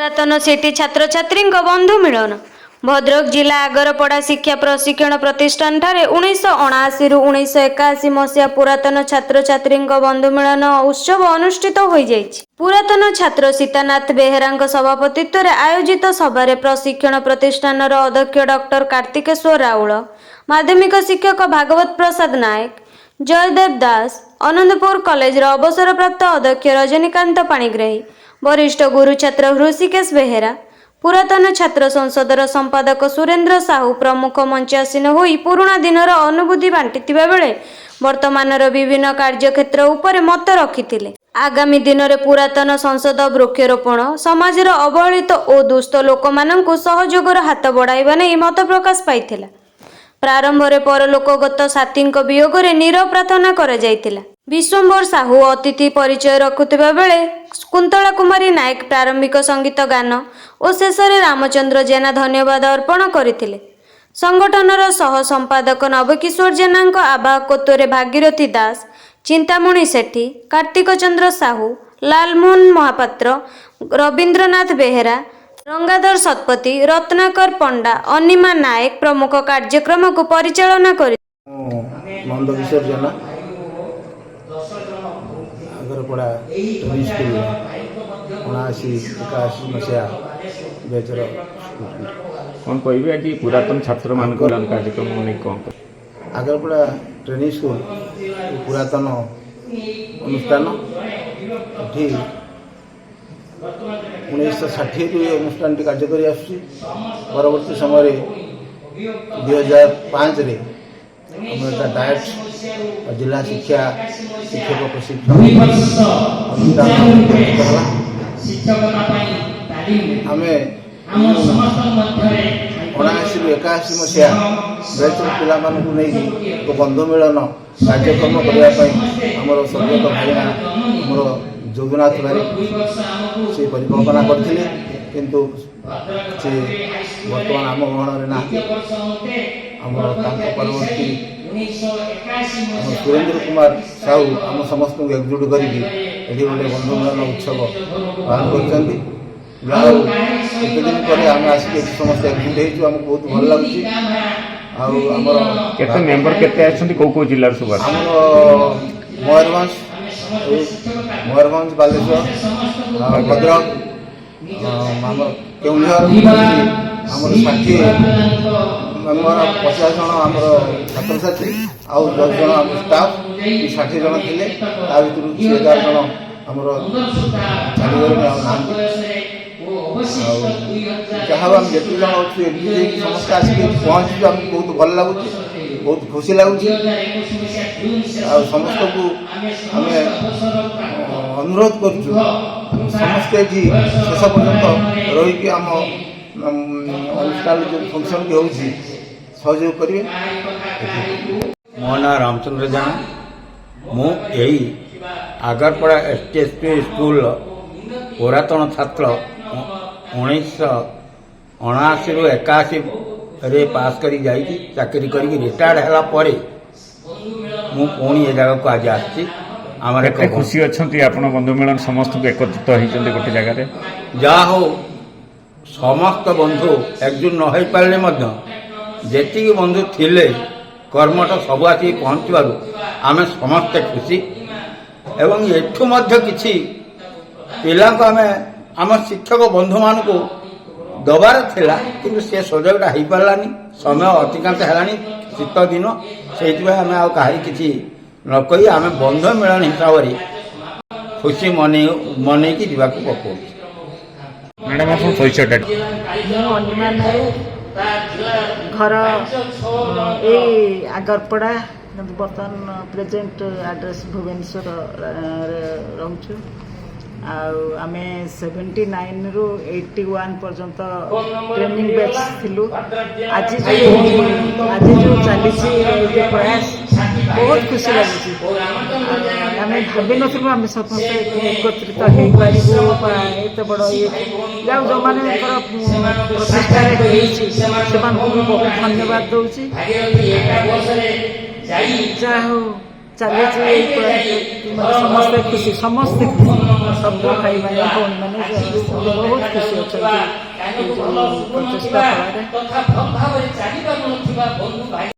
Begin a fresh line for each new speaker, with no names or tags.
ପୁରାତନ ସିଟି ଛାତ୍ରଛାତ୍ରୀଙ୍କ ବନ୍ଧୁ ମିଳନ। ଭଦ୍ରକ ଜିଲ୍ଲା ଆଗରପଡ଼ା ଶିକ୍ଷା ପ୍ରଶିକ୍ଷଣ ପ୍ରତିଷ୍ଠାନଠାରେ 1979ରୁ 1981 ମସିହା ପୁରାତନ ଛାତ୍ରଛାତ୍ରୀଙ୍କ ବନ୍ଧୁ ମିଳନ ଉତ୍ସବ ଅନୁଷ୍ଠିତ ହୋଇଯାଇଛି। ପୁରାତନ ଛାତ୍ର ସୀତାନାଥ ବେହେରାଙ୍କ ସଭାପତିତ୍ୱରେ ଆୟୋଜିତ ସଭାରେ ପ୍ରଶିକ୍ଷଣ ପ୍ରତିଷ୍ଠାନର ଅଧ୍ୟକ୍ଷ ଡକ୍ଟର କାର୍ତ୍ତିକେଶ୍ୱର ରାଉଳ, ମାଧ୍ୟମିକ ଶିକ୍ଷକ ଭାଗବତ ପ୍ରସାଦ ନାୟକ, ଜୟଦେବ ଦାସ, ଆନନ୍ଦପୁର କଲେଜର ଅବସରପ୍ରାପ୍ତ ଅଧ୍ୟକ୍ଷ ରଜନୀକାନ୍ତ ପାଣିଗ୍ରାହୀ, ବରିଷ୍ଠ ଗୁରୁ ଛାତ୍ର ହୃଷିକେଶ ବେହେରା, ପୁରାତନ ଛାତ୍ର ସଂସଦର ସମ୍ପାଦକ ସୁରେନ୍ଦ୍ର ସାହୁ ପ୍ରମୁଖ ମଞ୍ଚାସୀନ ହୋଇ ପୁରୁଣା ଦିନର ଅନୁଭୂତି ବାଣ୍ଟିଥିବା ବେଳେ ବର୍ତ୍ତମାନର ବିଭିନ୍ନ କାର୍ଯ୍ୟକ୍ଷେତ୍ର ଉପରେ ମତ ରଖିଥିଲେ। ଆଗାମୀ ଦିନରେ ପୁରାତନ ସଂସଦ ବୃକ୍ଷରୋପଣ, ସମାଜର ଅବହେଳିତ ଓ ଦୁସ୍ଥ ଲୋକମାନଙ୍କୁ ସହଯୋଗର ହାତ ବଢ଼ାଇବା ନେଇ ମତ ପ୍ରକାଶ ପାଇଥିଲା। ପ୍ରାରମ୍ଭରେ ପରଲୋକଗତ ସାଥୀଙ୍କ ବିୟୋଗରେ ନୀରବ ପ୍ରାର୍ଥନା କରାଯାଇଥିଲା। ବିଶ୍ୱମ୍ବର ସାହୁ ଅତିଥି ପରିଚୟ ରଖୁଥିବା ବେଳେ କୁନ୍ତଳା କୁମାରୀ ନାୟକ ପ୍ରାରମ୍ଭିକ ସଙ୍ଗୀତ ଗାନ ଓ ଶେଷରେ ରାମଚନ୍ଦ୍ର ଜେନା ଧନ୍ୟବାଦ ଅର୍ପଣ କରିଥିଲେ। ସଂଗଠନର ସହ ସମ୍ପାଦକ ନବକିଶୋର ଜେନାଙ୍କ ଆବାହକତ୍ୱରେ ଭାଗୀରଥୀ ଦାସ, ଚିନ୍ତାମଣି ସେଠୀ, କାର୍ତ୍ତିକ ଚନ୍ଦ୍ର ସାହୁ, ଲାଲମୋହନ ମହାପାତ୍ର, ରବୀନ୍ଦ୍ରନାଥ ବେହେରା, ରଙ୍ଗାଧର ଶତପଥୀ, ରତ୍ନାକର ପଣ୍ଡା, ଅନିମା ନାୟକ ପ୍ରମୁଖ କାର୍ଯ୍ୟକ୍ରମକୁ ପରିଚାଳନା କରି
ମୁଁ ନନ୍ଦକିଶୋର ଜେନା, ଆଗରପଡ଼ା ଟ୍ରେନିଂ ସ୍କୁଲ 79-81 ମସିହା ବ୍ୟାଚ୍ର ଷ୍ଟୁଡେଣ୍ଟ।
କ'ଣ କହିବେ, ଆଜି ପୁରାତନ ଛାତ୍ରମାନଙ୍କ ମିଳନ କାର୍ଯ୍ୟକ୍ରମ ନେଇ କ'ଣ କହିବେ?
ଆଗରପଡ଼ା ଟ୍ରେନିଂ ସ୍କୁଲ ପୁରାତନ ଅନୁଷ୍ଠାନ। ଏଠି 1960ରୁ ଏ ଅନୁଷ୍ଠାନଟି କାର୍ଯ୍ୟ କରି ଆସୁଛି। ପରବର୍ତ୍ତୀ ସମୟରେ 2005ରେ ଆମର ଏଟା ଡାଏଟ୍ ଜିଲ୍ଲା ଶିକ୍ଷା ଶିକ୍ଷକ ପ୍ରଶିକ୍ଷଣ ଅନୁଷ୍ଠାନ ଗଠିତ ହେଲା। ଆମେ 79ରୁ 81 ମସିହା ବ୍ୟାଚ୍ର ପିଲାମାନଙ୍କୁ ନେଇକି ଏକ ବନ୍ଧୁ ମିଳନ କାର୍ଯ୍ୟକ୍ରମ କରିବା ପାଇଁ ଆମର ସ୍ୱର୍ଗତ ଭାଇନା, ଆମର ଯୋଗନାଥ ଭାଇ, ସେ ପରିକଳ୍ପନା କରିଥିଲେ। କିନ୍ତୁ ସେ ବର୍ତ୍ତମାନ ଆମ ଗହଣରେ ନାହାନ୍ତି। ଆମର ତାଙ୍କ ପରବର୍ତ୍ତୀ ଆମ ସୁରେନ୍ଦ୍ର କୁମାର ସାହୁ ଆମ ସମସ୍ତଙ୍କୁ ଏକଜୁଟ କରିକି ଏଠି ଗୋଟେ ବନ୍ଧୁ ମିଳନ ଉତ୍ସବ ପାଳନ କରିଛନ୍ତି। ଯାହା ହଉ, ଏତେ ଦିନ ପରେ ଆମେ ଆସିକି ଏଠି ସମସ୍ତେ ଏକଜୁଟ ହେଇଛୁ, ଆମକୁ ବହୁତ ଭଲ ଲାଗୁଛି। ଆଉ ଆମର
କେତେ ମେମ୍ବର କେତେ ଅଛନ୍ତି, କୋଉ କୋଉ ଜିଲ୍ଲାରୁ ସବୁ ଆସୁଛନ୍ତି?
ଆମର ମୟୂରଭଞ୍ଜ, ଏଇ ମୟୂରଭଞ୍ଜ, ବାଲେଶ୍ୱର ଆଉ ଭଦ୍ରକ, ଆମର କେଉଁଝର, ଆମର 60 ମେମ୍ବର, 50 ଜଣ ଆମର ଛାତ୍ରଛାତ୍ରୀ ଆଉ 10 ଜଣ ଆମ ଷ୍ଟାଫ୍, 60 ଜଣ ଥିଲେ। ତା ଭିତରୁ 11 ଜଣ ଆମର ଚାଲିଗଲେଣି, ଆଉ ନାହାନ୍ତି। ଆଉ ଯାହା ହଉ, ଆମେ ଯେତିକି ଜଣ ଅଛୁ, ଏକଜୁଟ ହେଇକି ସମସ୍ତେ ଆସିକି ଏଠି ପହଞ୍ଚିଛୁ, ଆମକୁ ବହୁତ ଭଲ ଲାଗୁଛି, ବହୁତ ଖୁସି ଲାଗୁଛି। ଆଉ ସମସ୍ତଙ୍କୁ ଆମେ ଅନୁରୋଧ କରୁଛୁ, ସମସ୍ତେ ଏଠି ଶେଷ ପର୍ଯ୍ୟନ୍ତ ରହିକି ଆମ ଅନୁଷ୍ଠାନ ଯେଉଁ ଫଙ୍କସନ୍ଟି ହେଉଛି ସହଯୋଗ କରିବେ।
ମୋ ନାଁ ରାମଚନ୍ଦ୍ର ଜେନା। ମୁଁ ଏଇ Agarpada S T S P ସ୍କୁଲର ପୁରାତନ ଛାତ୍ର। 1979ରୁ 81ରେ ପାସ୍ କରି ଯାଇକି ଚାକିରି କରିକି ରିଟାୟାର୍ଡ ହେଲା ପରେ ମୁଁ ପୁଣି ଏ ଜାଗାକୁ ଆଜି ଆସିଛି। ଆମର ଏକ
କେତେ ଖୁସି ଅଛନ୍ତି ଆପଣ, ବନ୍ଧୁ ମିଳନ ସମସ୍ତଙ୍କୁ ଏକତ୍ରିତ ହେଇଛନ୍ତି ଗୋଟେ ଜାଗାରେ?
ଯାହା ହଉ, ସମସ୍ତ ବନ୍ଧୁ ଏକଜୁଟ ନ ହେଇପାରିଲେ ମଧ୍ୟ ଯେତିକି ବନ୍ଧୁ ଥିଲେ, କର୍ମଠ ସବୁ ଆସିକି ପହଞ୍ଚିବାରୁ ଆମେ ସମସ୍ତେ ଖୁସି। ଏବଂ ଏଠୁ ମଧ୍ୟ କିଛି ପିଲାଙ୍କୁ ଆମେ ଆମ ଶିକ୍ଷକ ବନ୍ଧୁମାନଙ୍କୁ ଦେବାର ଥିଲା, କିନ୍ତୁ ସେ ସୁଯୋଗଟା ହେଇପାରିଲାନି। ସମୟ ଅତିକ୍ରାନ୍ତ ହେଲାଣି, ଶୀତ ଦିନ, ସେଇଥିପାଇଁ ଆମେ ଆଉ କାହାରି କିଛି ନ କହି ଆମେ ବନ୍ଧୁ ମିଳନ ହିସାବରେ ଖୁସି ମନେଇକି ଯିବାକୁ ପକଉଛୁ।
ମ୍ୟାଡ଼ାମ, ଆପଣ ପରିଚୟଟା?
ମୁଁ ଅନିମା ନାୟକ, ଘର ଏଇ ଆଗରପଡ଼ା, କିନ୍ତୁ ବର୍ତ୍ତମାନ ପ୍ରେଜେଣ୍ଟ ଆଡ୍ରେସ୍ ଭୁବନେଶ୍ୱରରେ ରହୁଛୁ। ଆଉ ଆମେ 79ରୁ 81 ପର୍ଯ୍ୟନ୍ତ ଟ୍ରେନିଂ ବ୍ୟାଚ୍ ଥିଲୁ। ଆଜି ଯେଉଁ ଚାଲିଛି ଏଇ ଯେଉଁ ପ୍ରୟାସ, ବହୁତ ଖୁସି ଲାଗୁଛି। ଆଉ ଆମେ ଭାବିନଥିଲୁ ଆମେ ସମସ୍ତେ ଏକତ୍ରିତ ହେଇପାରିବୁ ବା ଏତେ ବଡ଼ ଇଏ। ଯାଉ, ଯେଉଁମାନଙ୍କର ପ୍ରତିଷ୍ଠାରେ ହେଇଛି, ସେମାନଙ୍କୁ ମୁଁ ବହୁତ ଧନ୍ୟବାଦ ଦେଉଛି। ଯାହା ହଉ। ଚାଲିଛି ଏଇ ମାନେ ସମସ୍ତେ ଖୁସି, ସମସ୍ତେ ଖୁସି। ସବୁ ଭାଇମାନେ, ଭଉଣୀମାନେ ବହୁତ ଖୁସି ଅଛନ୍ତି ଏଇ ଯୋଉ ପ୍ରଚେଷ୍ଟା ଫଳରେ।